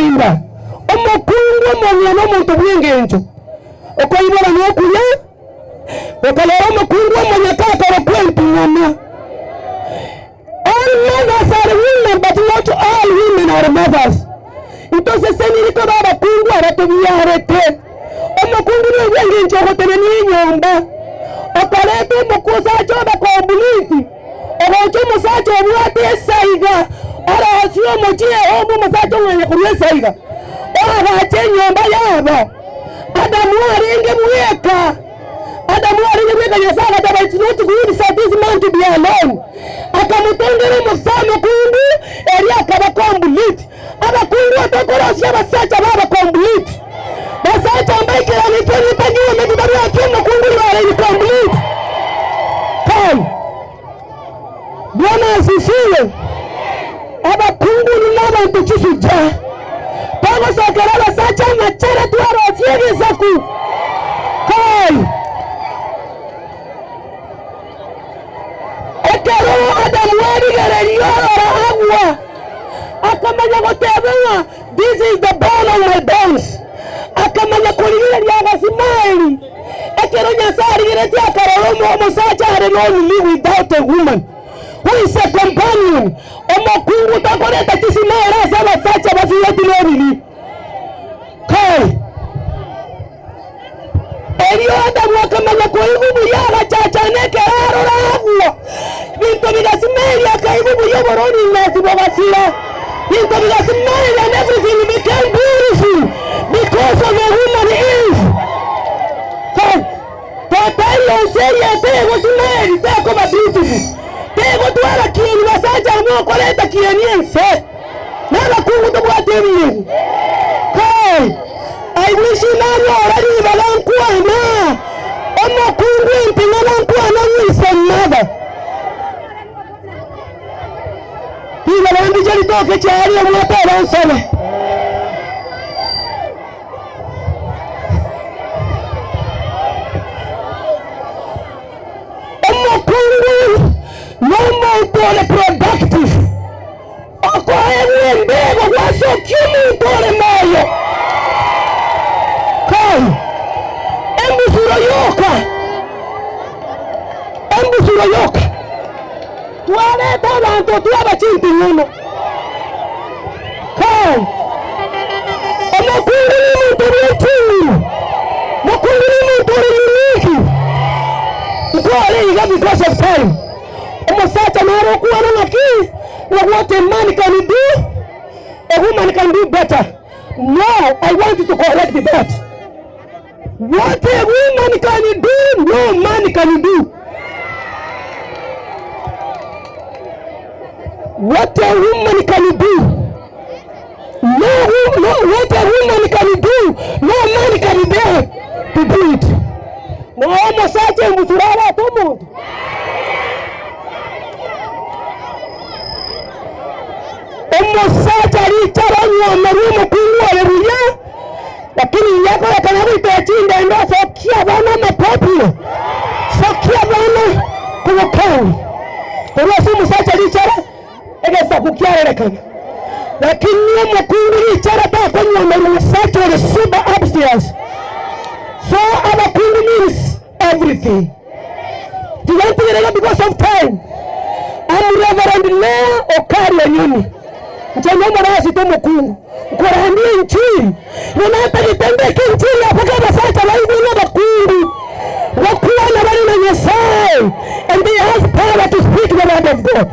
kawaida. Omokungu omong'ina nomonto bw'engencho, okoibora nokuya, gokonyora omokungu omonyaka akorokwa enting'ana. All mothers are women but not all women are mothers. Ntoseseniri koba abakungu aba tobiarete. Omokungu nigo engencho ogotenenia enyomba, okoreta omosacha obe complete, ogocha omosacha obwate esaiga, orosie omochie ehome omosacha ong'anya korwa esaiga, oagache enyomba yabo. Adamu arenge bweka. Adamu arenge bweka Nyasae agateba it's not good for this man to be alone. Akamotongera omosa omokungu erio akaba complete. Abakungu otokorosia abasacha baba complete. Basacha mbaikeraneti onye tanyuometi tabwati omokungu you are incomplete. Kai. Bwana asifiwe. Abakungu inwe nabanto chisuja. Togosokera abasacha amachara twarosie egesaku. Kai. Ekero Adamu arigereria ororo agwa, akamanya goteba ng'a this is the bone of my bones. Akamanya korigereria agasmile. Ekero Nyasae arigeretie akarora omosacha are lonely without a woman who is a companion, omokungu takoreta chismile ase abasacha bafeeleti lonely. Kai! Erio Adamu akamanya koigwa buya, agachachana ekero arora agwo. Binto bigasimeria, akaigwa buya oboroni bogasira. Binto bigasimeria and everything became beautiful because of a woman Eve. Totaiyo nse eye tegosimeri tekoba beautiful. Tegotwara kieni basacha abwo okoreta kieni ense. Nabakungu tobwate ebieni. Kai! I wish nanyora ribaga nkwana omokungu enting'ana nkwana who is a mother. Ribaga ndiche ritoke chiari omwate ore nsobe. Omokungu nomonto ore productive. Okoegwa embego gwasokia omonto ore moyo. Kai, embusuro yoka, embusuro yoka. Twareta abanto twaba chinting'ano. Kai, omokungu nomonto bw'echinguru, mokungu nomonto ore unique. Nkore iga because of time. Omosacha nere okwana ng'aki, ng'a what a man can do, a woman can do better. No, I want to correct that. What a woman can do, no man can do. What a woman can do, no, no, what a woman can do, no man can dare to do it. No omosacha embusuro arate omonto. Omosacha richa aranyuomerwe omokungu oye buya, lakini yakorekana goitera chindendo sokia abana amapapiro, sokia abana kobokani. Korwa ase omosacha richara egesaku kiarorekana, lakini omokungu richara takonyuomerwa omosacha ore sober upstairs. So abakungu means everything. Tiga ntigere iga because of time. I'm Reverend Leah Okari Onyoni. Inche nomorasete omokungu nkorandia enchiri. Igo natagete mbeke enchiri aa mpaka abasacha baigwe ng'a abakungu gokwana bare na Nyasaye and they have power to speak the word of God.